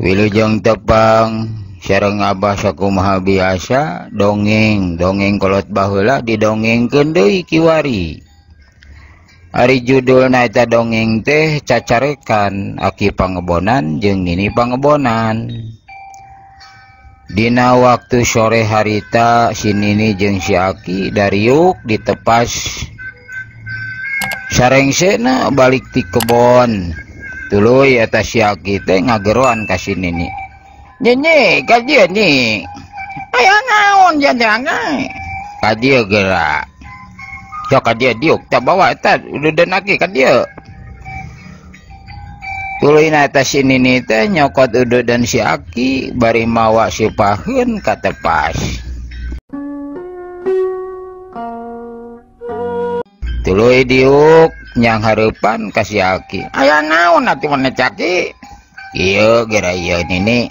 Wilujeng tepang sareng Abah sakumaha biasa dongeng dongeng kolot baheula didongengkeun deui kiwari. Ari judulna eta dongeng teh cacarekan Aki Pangebonan jeung Nini Pangebonan. Dina waktu sore harita si Nini jeung si Aki dariuk ditepas sarengsena balik ti kebon. Tuluy eta si Aki teh ngageroan ka si Nini. Nini, ka dieu ni. Aya naon jangan? Ka dieu geura. Sok ka dieu diuk tah bawa eta ududan Aki ka dieu. Tuluy eta si Nini teh nyokot ududan si Aki bari mawa si paheun ka tepas. Tuluy diuk nyang hareupan ka si Aki. Aya naon atuh maneh Aki? Ieu geura ieu Nini.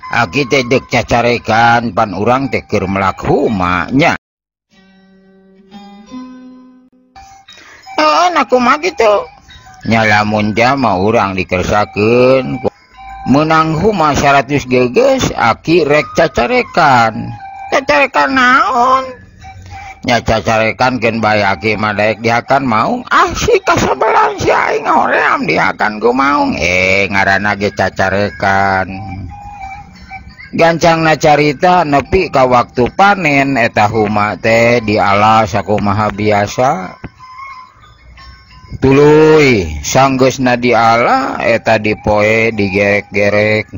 Aki teh deuk cacarekan pan urang teh keur melak huma nya. Heeh, kumaha kitu? Nya lamun jama urang dikersakeun meunang huma 100 geges Aki rek cacarekan. Cacarekan naon? Nya cacarekan keun bae Aki mah daek dihakan maung. Ah si kasabelan si aing hoream dihakan ku maung. Ngaranna ge cacarekan. Gancangna carita nepi ka waktu panen eta huma teh dialas sakumaha biasa. Tuluy sanggeusna diala eta dipoe digerek-gerek.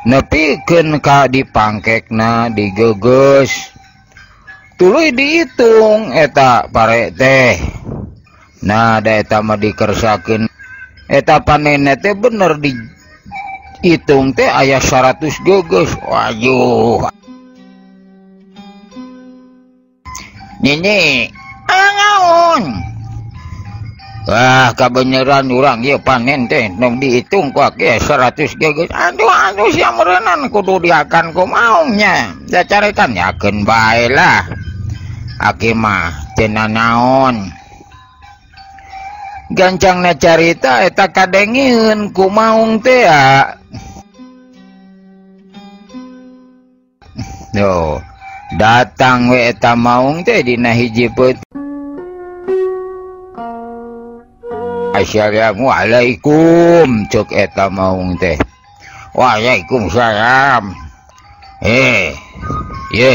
Nepikeun ka dipangkekna digeges. Tuluy dihitung eta pare teh. Nah da eta mah dikersakeun eta panenna teh bener dihitung teh aya 100 geges. Waduh. Nini, aya naon? Wah, kabeneran urang ieu panen teh nu dihitung ku Aki 100 geges. Aduh aduh sia meureunnan kudu dihakan ku maung nya. Cacarekan yakeun bae lah. Aki mah teu nanaon. Gancangna carita eta kadengeun ku maung teh. Yo, datang we eta maung teh dina hiji peuting. Assalamualaikum cek eta maung teh. Waalaikumsalam. Ye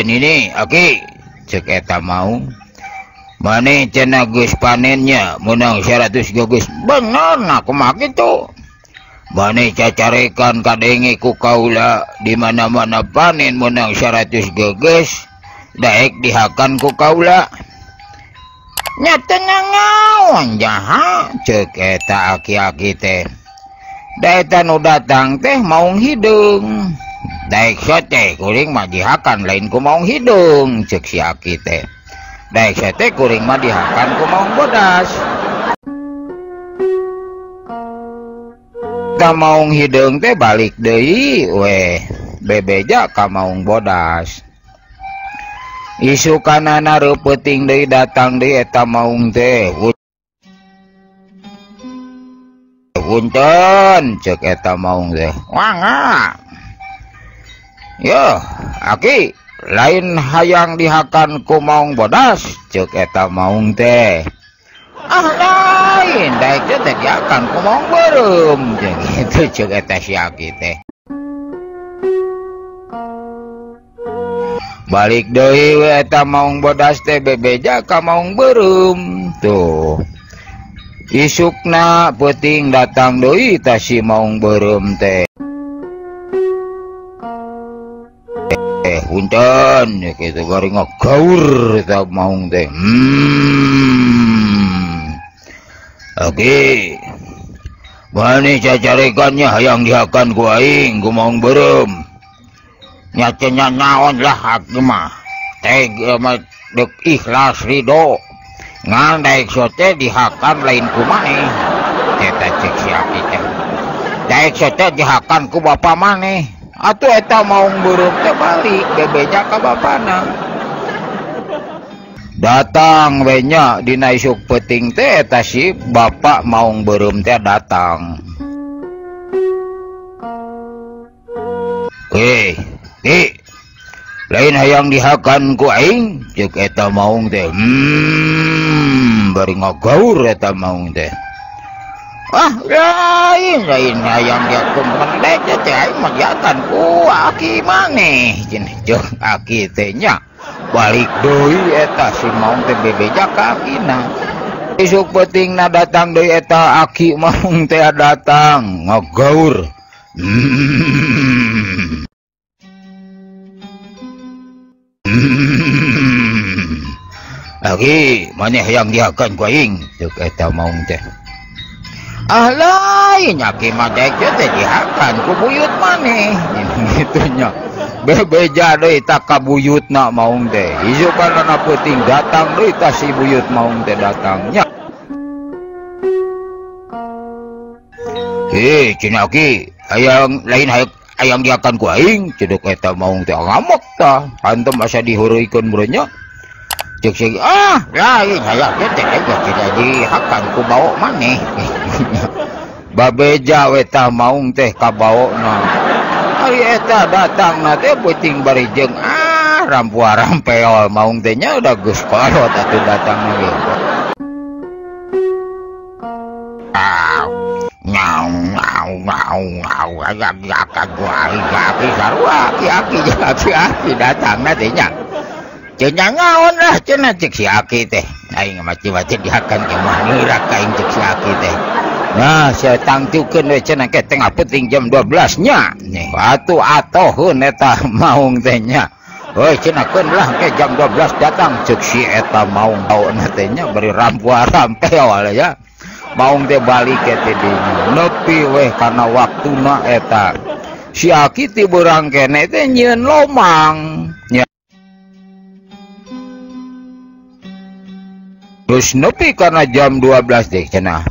Nini Aki cek eta maung. Maneh cenah geus panennya meunang 100 geges. Bener nah kumaha kitu? Maneh cacarekan kadenge ku kaula di mana-mana panen meunang 100 geges daek dihakan ku kaula. Nya teu nanaon jaha cek eta aki-aki teh. Da eta nu datang teh maung hideung. Daek teh kuring mah dihakan lain ku maung hideung cek si Aki teh. Daek teh kuring mah dihakan ku maung bodas. Ka maung hideung teh balik deui weh bebeja ka maung bodas. Isukanana reupeting deui datang deui eta maung teh. Punten cek eta maung teh. Wangga. Yo, Aki lain hayang dihakan ku maung bodas cek eta maung teh. Ah lain daek teh dihakan ku maung beureum cek kitu cek eta si Aki teh. Balik deui we eta maung bodas teh bebeja ka maung beureum tuh. Isukna peuting datang deui ta si maung beureum teh. Punten kitu bari ngagaur eta maung teh. Oke. Maneh cacarekannya hayang dihakan ku aing ku maung beureum. Nya teu nanaon lah aki mah. Teh mah deuk ikhlas ridho. Ngan daek sote dihakan lain ku maneh. Eta cek si Aki teh. Daek sote dihakan ku bapa maneh. Atuh eta maung beureum teh balik bebeja ka bapana. Datang we nya dina isuk peuting teh eta si bapak maung beureum teh datang. Eh, ki lain hayang dihakan ku aing cek eta maung teh. Bari ngagaur eta maung teh. Ah, lain lain hayang dihakan mendek teh aing mah dihakan ku aki maneh cenah jeung aki teh nya. Balik deui eta si maung teh bebeja ka akina. Isuk peutingna datang deui eta aki maung teh datang ngagaur. Aki maneh hayang dihakan ku aing ceuk eta maung teh. Ah lain aki mah dek teh dihakan ku buyut maneh kitu nya. Bebeja deui ta ka buyutna maung teh. Isukanana peuting datang deui ta si buyut maung teh datang nya. Hei cenah aki hayang lain hayang dihakan ku aing cedek eta maung teh ngamuk tah hantem asa diheureuykeun meureun nya. Cek sih ah lain hayang teh tidak dihakan ku bawa maneh. Babeja we tah maung teh ka baona. Ari eta datangna teh peuting bari jeung ah rampuarampeol maung teh nya udah geus kolot atuh datangna ge. Ah ngau ngau ngau ngau hayang dihakan ku aing aki sarua aki aki aki aki datangna teh nya. Cenah ngaon lah cenah cek si aki teh. Aing macem-macem dihakan ke mah ngeurak ka aing cek si aki teh. Nah, saya tangtukeun we cenah ke tengah peuting jam 12 nya. Nih, atuh atoheun eta maung teh nya. Heuy cenah keun lah ke jam 12 datang cek si eta maung baona teh nya bari rampuarampeol ya. Maung teh balik ke teh dinya. Nepi weh kana waktuna eta. Si aki ti beurang keneh teh nyieun lomang. Nya. Terus nepi karena jam 12 deh cenah.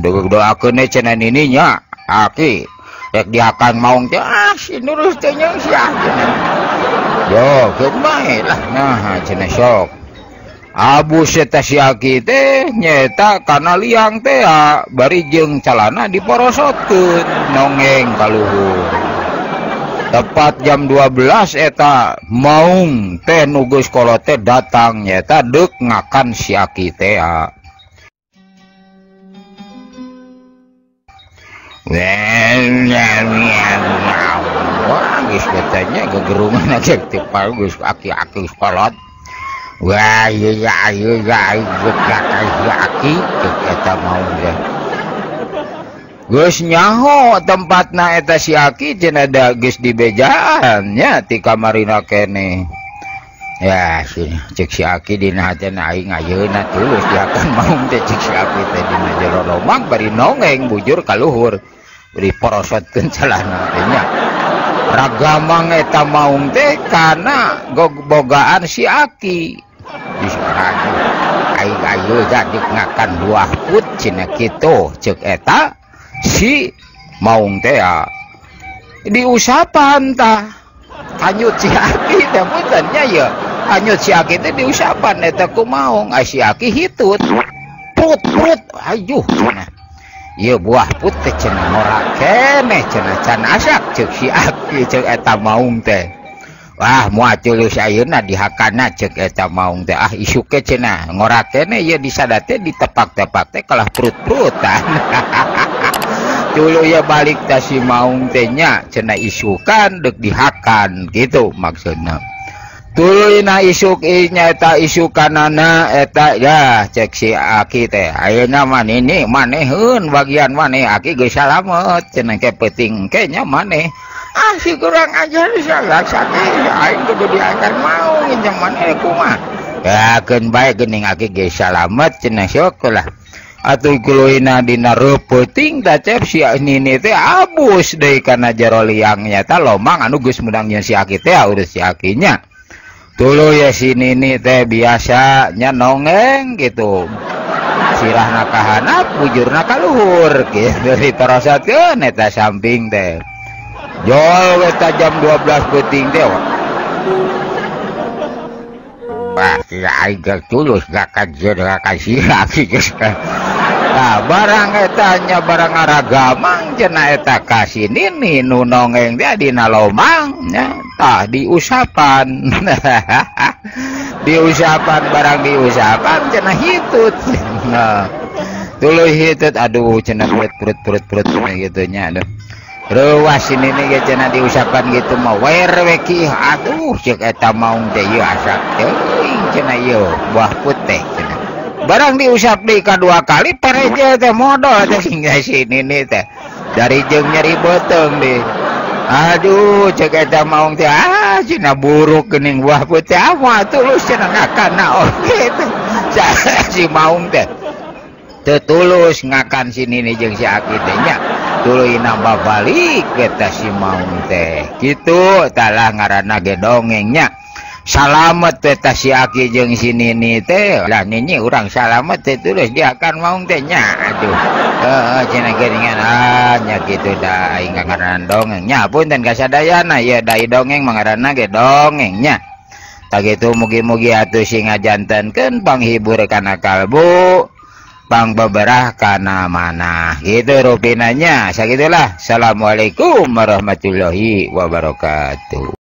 Doakeun cenah nini nya aki rek dihakan maung teh ah si nurus teh nyeung sia cenah. Yo keun bae lah nah cenah sok. Abus eta si aki teh nyaeta kana liang teh bari jeung calana diporosotkeun nongeng ka luhur. Tepat jam 12 eta maung teh nu geus kolot teh datang nyaeta deuk ngakan si aki teh. Wah, geus betanya gegerungan aja teh geus aki-aki kolot. Wah, ieu ya ieu ya geus aki cek eta maung teh. Geus nyaho tempatna eta si aki cenah da geus dibejaan nya ti kamarina keneh. Ya si cek si aki dina hatena aing ayeuna tulus dihakan maung teh cek si aki teh dina jero lomang bari nongeng bujur ka luhur. Bari porosotkeun calana teh nya. Ragamang eta maung teh kana bogaan si aki. Geus aing ayeuna deuk ngakan buah put cenah kitu cek eta si maung teh diusapan tah hanyut si aki teh punten nya ye hanyut si aki teh diusapan eta ku maung ai si aki hitut prut prut ajuh cenah ieu buah put teh cenah ngora keneh cenah can asak ceuk si aki ceuk eta maung teh. Wah moal tulus ayeuna dihakana ceuk eta maung teh ah isuk ke cenah ngora keneh ieu disada teh ditepak-tepak teh kalah prut-prutan. Tuluy ya balik ta si maung teh nya cenah isukan deuk dihakan gitu maksudna. Tuluy na isuk nyaeta isukanana eta ya cek si aki teh ayeuna mah nini maneheun bagian maneh aki geus salamet cenah ke peuting ke nya maneh. Ah si kurang ajar salah sakit aing kudu diakan maung nya maneh kumaha. Ya keun bae geuning aki geus salamet cenah sok lah. Atuh kuluina dina reupeting ta cep si nini teh abus deui kana jero liang nyata lomang anu geus meunang nyeun si aki teh urus si akinya. Tuluy ya si nini teh biasa nya nongeng gitu. Sirahna ka handap bujurna ka luhur kitu ditorosotkeun eta samping teh. Jol we ta jam 12 peuting teh. Wah, aing tulus gak kajeun gak kasih aki geus. Tah barang eta nya barang ngaragamang cenah eta ka si Nini nu nongeng teh dina lomang nya tah diusapan. Diusapan barang diusapan cenah hitut. Nah, tuluy hitut aduh cenah perut perut perut perut gitu nya aduh. Ruas ini nih cenah diusapan gitu mah wer we ki aduh ceuk eta maung teh ieu asak teuing cenah ieu buah putih cenah. Barang diusap deui kadua kali pareje teh modol teh sehingga si Nini teh dari jeung nyeri beuteung deui. Aduh ceuk eta maung teh ah cenah buruk geuning buah putih ah moal tulus cenah ngakana oge teh. Si maung teh teu tulus ngakan si Nini jeung si Aki teh nya. Tuluy nambah balik eta si maung teh kitu talah ngaranna ge dongengnya. Salamet teh ta si Aki jeung si Nini teh lah Nini urang salamet teh tulus diakan maung teh nya aduh heeh cenah geuningan ah nya kitu da aing ngaranna dongeng nya punten ka sadayana ieu da dongeng mah ngaranna ge dongeng nya. Tah kitu mugi-mugi atuh sing ngajantenkeun panghibur kana kalbu pang beberah kana manah gitu rupinanya. Sagitulah. Assalamualaikum warahmatullahi wabarakatuh.